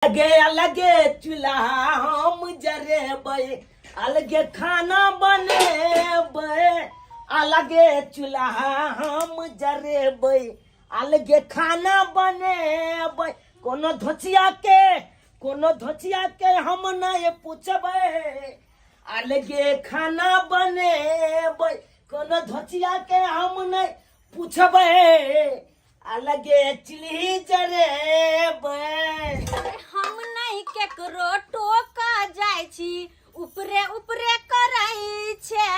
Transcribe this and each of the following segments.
अलगे अलगे चूल्हा हम जरेबै, अलगे खाना बनेबै। अलगे चूल्हा हम जरेबै, अलगे खाना बनेबै। कोनो धोचिया के, कोनो धोचिया के हम नहि पूछबै। अलगे खाना बनेबै, कोनो धोचिया के हम नहि पूछबै। अलगे चिल्ही जरेबै। हम नहीं केकरो टोका जाइ छी, ऊपरे ऊपरे करै छै।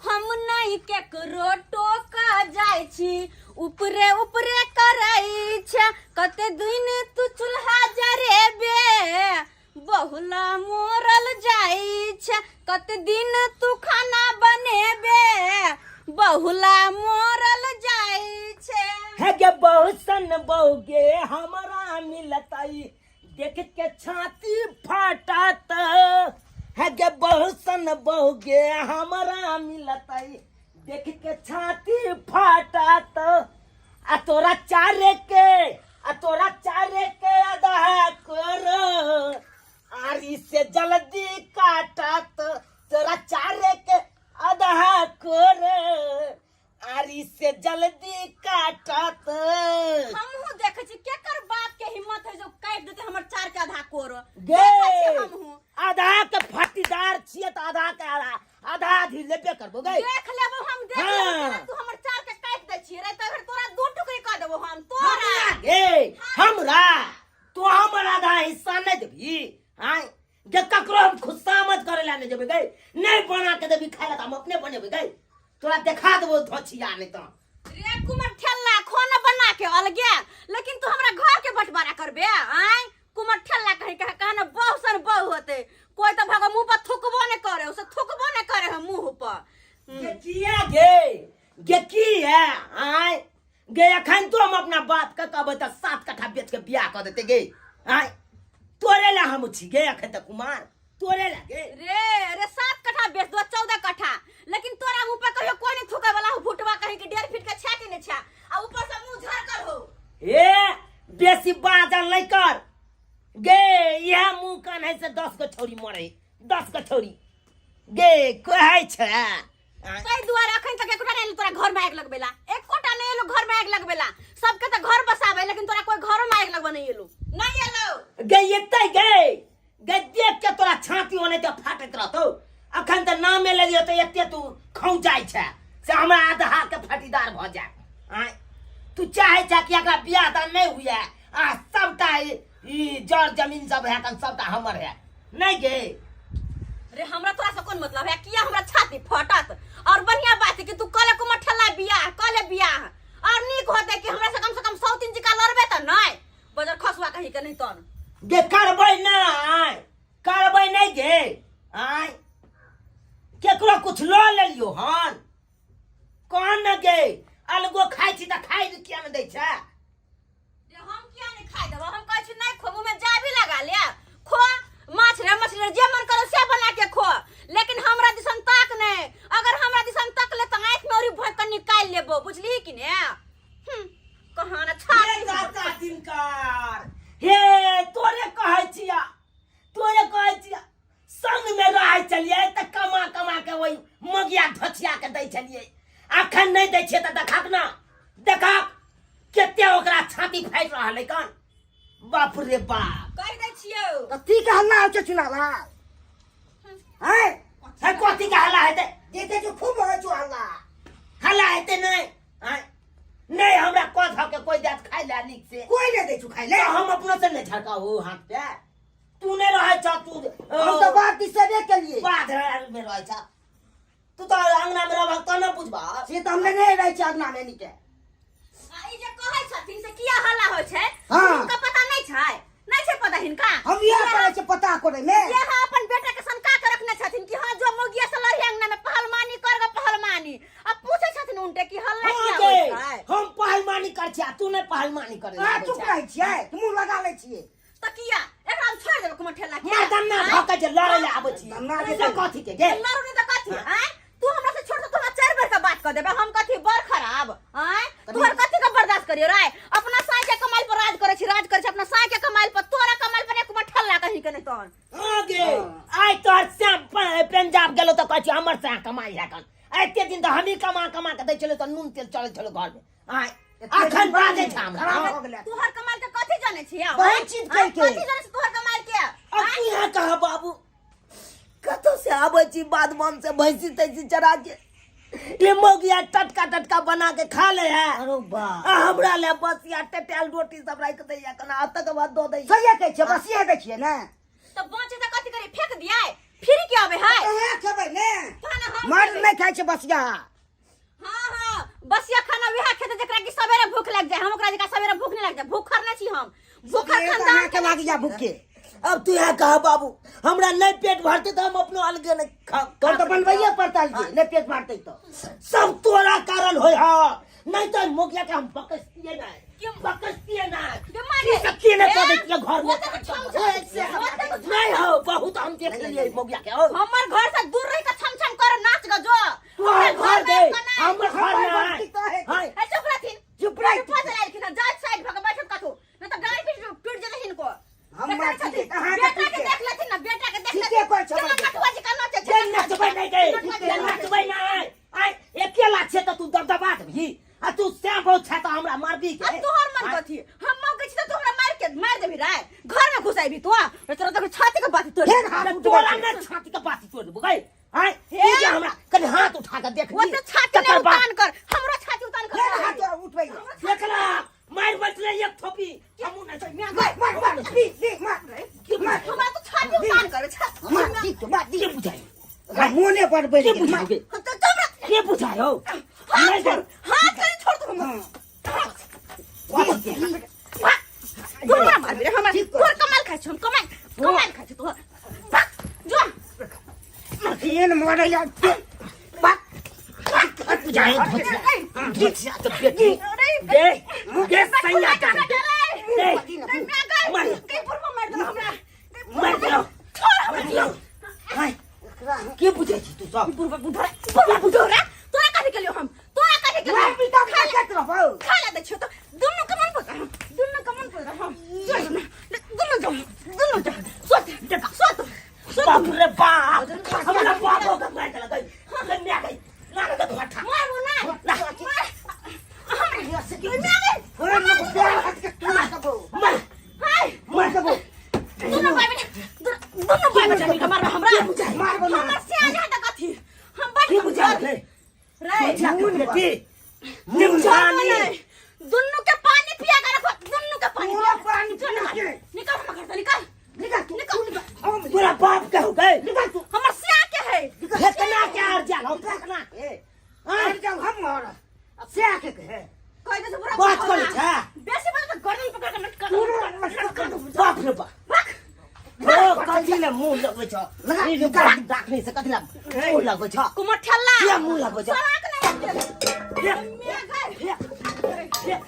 हम नहीं केकरो टोका जाइ छी, ऊपरे ऊपरे करै छै। कते दिन तू चूल्हा जरेबे, बहुला मोरल जाइ छै। कते दिन तू खाना बनेबे, बहुला मोरल जाइ छै। हे गे बहुसन बहु गे हमरा मिलतई, देख के छाती फाटत। हे गे बहुसन बहु गे हमरा मिलतई, देख के छाती फाटत। आ तोरा चारे के, आ तोरा चारे के आधा कर आरी से जल्दी काटत। तोरा चारे के आधा कर आरी से जल्दी काटत। हमहूँ देखै छी केकर बाप के हिम्मत है जो काटि देतै हमर चार के आधा कोर। गे देखै छी हमहूँ। आधा के फटीदार छियै तऽ आधा के आधा आधा आधी लेबे करबो गई। देख लेबो हम, देख लेबो। केना तू हमर चार के काटि दै छियै रे, तखन तोरा दू टुकड़ी कऽ देबो हम तोरा। हमरा गे, हमरा तू हमर आधा हिस्सा नहीं देबी? आय जे ककरो हम खुशामद करे ला नहीं जेबै गई, नहीं बना के देबी खाए ला तऽ हम अपने बनेबै गई। तोरा देखा देबो धोछिया नहीं तऽ। रे कुमर ठेला खाना बना के अलगे, लेकिन तू हमरा घर के बंटवारा करबे? आय कुमर ठेला कहीं कहे कहना बहु सन बहु होते कोई तो भगवा मुंह पर थुकबो नहीं करे, उसे थुकबो नहीं करे है मुंह पर। गे किया गे, गे किया? आय गे अखन तो हम अपना बाप के कहबै तऽ 7 कट्ठा बेच के बियाह कऽ देते गे। आय तोरे ला हम छी गे अखन तऽ कुमार, तोरे ला गे। रे रे 7 कट्ठा बेच दो 14 कट्ठा, लेकिन तोरा मुंह पर कहियो कोई नहीं थूके वाला हो। फुटवा कहीं के 1.5 फीट के छा के नहीं छा, आ ऊपर से मुंह झरकल हो। ए बेसी बाजल नहीं कर गे, इएह मुंह कान है से 10 गो छौरी मरे, 10 गो छौरी गे कहै छै। ताहि दुआरे अखन तक एकोटा नहि एलो तोरा घर में आगि लगबेला, एकोटा नहि एलो घर में आगि लगबेला। सबके तऽ घर बसाबे, लेकिन तोरा कोई घरो में आगि लगबे नहि एलो, नहि एलो। गे एतै गे, गे देख के तोरा छाती ओने तऽ फाटैत रहतौ। अखन तऽ नामे लेलियो तऽ एते तू खौ जाइ छै से हमरा आधा के फटीदार भऽ जाय। आँय तू चाहे छै कि एकरा बियाह दान नहि हुए आ सबटा ई जर जमीन सब है कन सबटा हमर है नहीं गे। रे हमरा तोरा से कोन मतलब है? किया हमरा छाती फटत? और बढ़िया बात है कि तू कले कुमार ठेला बियाह कले बियाह, और नीक होते कि हमरा से कम से कम 100 जी का लड़बे त नहीं बजर खसुआ कहीं के नहीं तन। गे करबै नहीं, करबै नहीं गे। आय केकरो कुछ लऽ लेलियो हन कौन न गे? अलगो खाइ छी तऽ खाइ किया ने दै छै? रे हम किया नहीं खाइ देबो? हम कहै छी नहीं खो, मुँह में जाबी लगा ले खो, माछ रे मछली रे जे मन करे से बना के खो, लेकिन हमरा दिसन ताक नहीं। अगर हमरा दिसन तक ले तऽ आँखि में औरी भोंक के निकालि लेबो, बुझली कि ने? कहाँ ना छाती हे दादा दिनकर, हे तोरे कहै छिया, तोरे कहै छिया, संग में रहै छलियै तऽ कमा कमा के ओहि मगिया धोछिया के दै छलियै, अखन नहि दै छियै तऽ देखक ना, देखक कते ओकरा छाती फाटि रहल है कन। बाप रे बाप। कहि दै छियौ। कथी के हल्ला होइ छै चुनावा? हैं? है कथी के हल्ला हेतै? देखै छियौ खूब होइ छौ हल्ला। हल्ला हेतै नहि? आँय? नहि हमरा कह धऽ के कोई देत खाइ लए नीक से? कोई नहि दै छौ खाइ लए। तऽ हम अपनो से नहि झड़काऊ हाथ पे। तू नहि रहै छ तू। हम तऽ बात दिसेबे केलिए। बाध में रहै छ तू, तऽ अंगना में रहबह तऽ ने बुझबह। से तऽ हम नहि रहै छी अंगना में नीके। आ ई जे कहै छथिन से किया हल्ला होइ छै? हाँ। हिनका पता नहि छै? नहि छै पता हिनका? हम इएह करै छियै पता करे में। ये हाँ अपन बेटा के सनका के रखने छथिन कि हाँ जो मौगिया से लड़िहे अंगना में पहलवानी कर ग पहलवानी। अब पूछै छथिन उनटे कि हल्ला हाँ किया गे, होइ छै? हम पहलवानी कर छियै, तू नहि पहलवानी करे अहाँ चुप रहै छियै, मुँह लगा लै छियै। तऽ किया एकरा हम छोड़ि देबै कुमार ठेला के? मर्दाना भऽ के जे लड़ै लए आबै छी दन्ना जे से कथी के गे? लड़ू नहि तऽ कथी? आँय तू हमरा से छोड़, तऽ तोरा 4 बेर के बात कऽ देबै हम। कथी बड़ खराब? आँय तोहर कथी के बर्दाश्त करियो रे? अपना साई के कमाई पर राज करै छी, राज करै छी अपना साई के कमाई पर, तोरा कमाई पर एक कुमार के नहीं तोहन। आगे आइ तोहर श्याम पंजाब गेलो तऽ कहै छी हमर श्याम कमाइ है कन। एते दिन तऽ हमही कमा कमा के दै छलियै तऽ नून तेल चलै छलो घरमे। आइ अखन बाजै छै हमरा। खराब हो गेलै। तोहर कमाल के कथी जाने छी? बहुत चीज कहिके। कथी जाने छी तोहर कमाल के? अब तू यहाँ कहा बाबू, कतौ से आबै छी बाध वन से भैंसी तैंसी चरा के, ये मौगिया टटका टटका बना के खा ले है। अरे बा। आ हमरा ले बसिया टटायल रोटी सब राखि दैया कना, आ तकर बाद दऽ दैया। सहिए कहै छियै, बसिए दै छियै ने। तऽ बचे तऽ कथी करी, फेंक दियै? फिर के आबै है? उएह खेबै ने। खाना हम मर्द खेबै। नहि खाइ छै बसिया। हाँ हाँ, बसिया खाना वएह खेतै जेकरा कि सवेरे भूख लग जाए। हम ओकरा जेकरा सवेरे भूख नहीं लग जाए, भूखर नहीं छी हम, भूखर सवेरे तऽ खानदान अहाँके लागि जाय भूखे। अब तू यहाँ कहा बाबू, हमरा नहीं पेट भरते तो हम अपनो अलगे नहीं खा। तोहर तऽ बनबैये पड़तै अलगे, नहि पेट भरतै तऽ। सब तोरा कारण होय हा, नहीं तो मोगिया के हम बकसतिए नहीं। क्यों? बकसतिए नहीं। बीमारी। की सब किए नहीं कर देतिए घर में। वो तो छम छम, वो तो नहीं हो, बहुत हम देख लिए मोगिया के। हो हमर घर से दूर रह के छम छम कर नाच ग जो। तोहर घर दे, हमर घर हमर नहीं। घर तो है। हाय। ए, चुप रहथिन। चुप रह। पास आयल खिन, जात साइड भग बैठत कथु, नहीं तो गाड़ी पीट टूट जेते हिनको। हम बेटा मार छथिन, छियै, अहाँके बेटा के ठीक देख लेथिन ना, बेटा के देख ठीके लेथिन। कहै छै केना हमर बेटा। नटुआ जी का नाचै छै? जे नचबै नहीं गे, नटुआ जी जे का नाचै। नचबै नहीं। आय अकेला छे तऽ तू दबदबा देबही, आ तू श्याम बहुत छे तऽ हमरा मारबी के। आ तोहर मन कथी? हम मौके छी तऽ तू हमरा मार के मार देबही रे, घर में घुसाइबी तू? तोरा तऽ छाती के बाती तोड़। फेर हाथ उठबै तोरा छै। ने छाती के बाती तोड़ देबो गई। आय हे। तू जे हमरा कनि हाथ उठा के देख। वो तो छाती तकर ने बाद- उतान कर, हमरो छाती उतान कर। फेर हाथ उठबै। देखला मार बैठले एक थोपी हमू नहीं छै। मार मार मार, दी दी मार मार। हमरा तो छाती उतान कर, छाती। मार दी तो मार दी। के बुझाई? मोने पर बैठ के गेल। बुझाई गे? तो हमरा के बुझाई हो? हाथ नहीं छोड़, दे। हाथ कर छोड़ दो हमरा। दी, दी। तू हमरा मारबी रे? हमरा ठीक कर। तोहर कमाल खाइ छौ हम, कमाल कमाल खाइ छौ तोहर। भाग, जो। एहन मरैया। बुझाई धोतिया धोतिया तो बेटी दे दे सैया का दे। मार। मार दियो, मार दियो। हाय, के बुझाई छी तू सब? तोरा कथी केलियो हम? तोरा कथी केलियो? मार पीटा करैत रहबौ। खाय ला दै छियौ तऽ दुनू के मन पड़, दुनू के मन पड़। हम दुनू जाओ, दुनू जाओ, सोच सोच सोच। बाप रे बाप, हमरा बापो के मार देलकै। कन्या गई ना ना घाटा। मारू ना, मार हमरा। ओए, पैर हाथ के तोड़ा देबौ। मार। हाय। मार देबो। दुनू भाई बेटा, दुनू भाई बेटा मिलके मारबे हमरा। मारबो ना। हमर सियान है तऽ कथी हम बड़ के बुझाई रे? रे। धोतिया के बेटी छोड़बो निमजानी। नहीं, दुनू के पानी पिया के रखो, दुनू के पानी पूरा पिया। पानी जो पिया निकाल के। निकाल हमर घर से, निकाल। निकाल तू। निकाल निकाल। हम तोरा बाप के हो गए? निकाल तू। हमर सिया के है। फेकना के आर जाल हम फेकना के। आर जाऊ हम और से आके के कह दे बुरा बात करै छै। बेसी बोले तऽ गर्दन पकड़ के लटका पूरा लटका दू। बाप रे बाप। भाग। ओ कथी ले मुंह लगबै छ? लगा, ई जे डाकनी से कथी ले मुंह लगबै छ? कुमर ठेला किया मुंह लगबै छ? सड़क नहीं हटे। फेक, मेरा घर। फेक, फेक।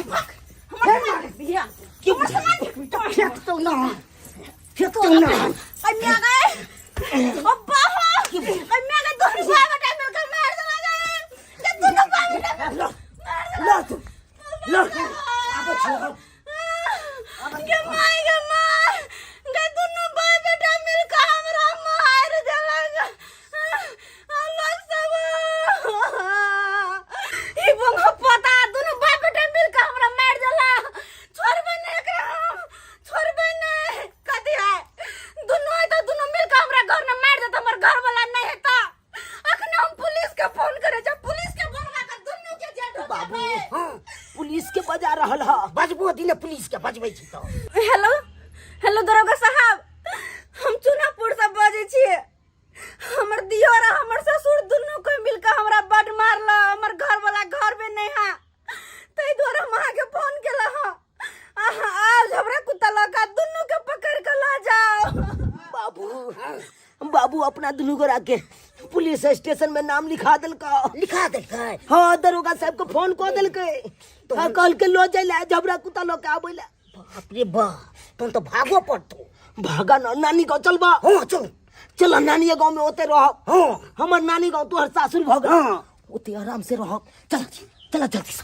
भाग। हमर सामान भैया, की हमर बुझाइ? सामान फेंक। फेंकतौ ना, फेंकतौ ना। अय मिया गए, अब्बा हो। अय मिया गए, दोनों भाई बेटा मिलकर मार देला गए। ये दोनों भाई बेटा लो लो तू लो, आबो छो। गे माय, गे माय गे, दोनों भाई बेटा मिलकर हमरा मार देला गे। लोग सब ई बंग पता, दोनों भाई बेटा मिलकर हमरा मार देला। छोड़बे नहीं एकरा हम, छोड़बे नहीं। कथी है, दुनू है तो दुनू मिलकर हमरा घर में मार देता, हमर घर वाला नहीं है तो अखने हम पुलिस के फोन करे जब पुलिस के बोलवा के दुनू के जेल ढोक बाबू देबै। हाँ। पुलिस के बजा रहल ह। बजबो दिन पुलिस के बजबै छी तऽ। हेलो हेलो, दरोगा साहब, हम चुनापुर से बजै छियै। हमर दियोर आ हमर ससुर दुनू कोई मिलकर हमरा बड मारल, हमर घर वाला घर में नहीं है, ताहि दुआरे हम अहाँके फोन केलहुँ हँ। अहाँ आउ, झबरा कुत्ता लऽ कऽ दुनू के पकड़ के लऽ जाउ। बाबू बाबू, अपना दुनू गोरा के पुलिस स्टेशन में नाम लिखा देलका। लिखा देलकै? हाँ, दरोगा साहब के फोन कऽ देलकै। हाँ, कहलकै लो जाय ला, झबरा कुत्ता लऽ के आबै ला। बाप रे बाप, तहन तऽ भागो पड़तौ। भागा ना, नानी गाँव चलबा? हाँ, चल। चल, नानी गाँव में ओते रहब। हाँ। हमर नानी गाँव तोहर सासुर भऽ गेल। हाँ। ओते आराम से रहब। चल चल, जल्दी से।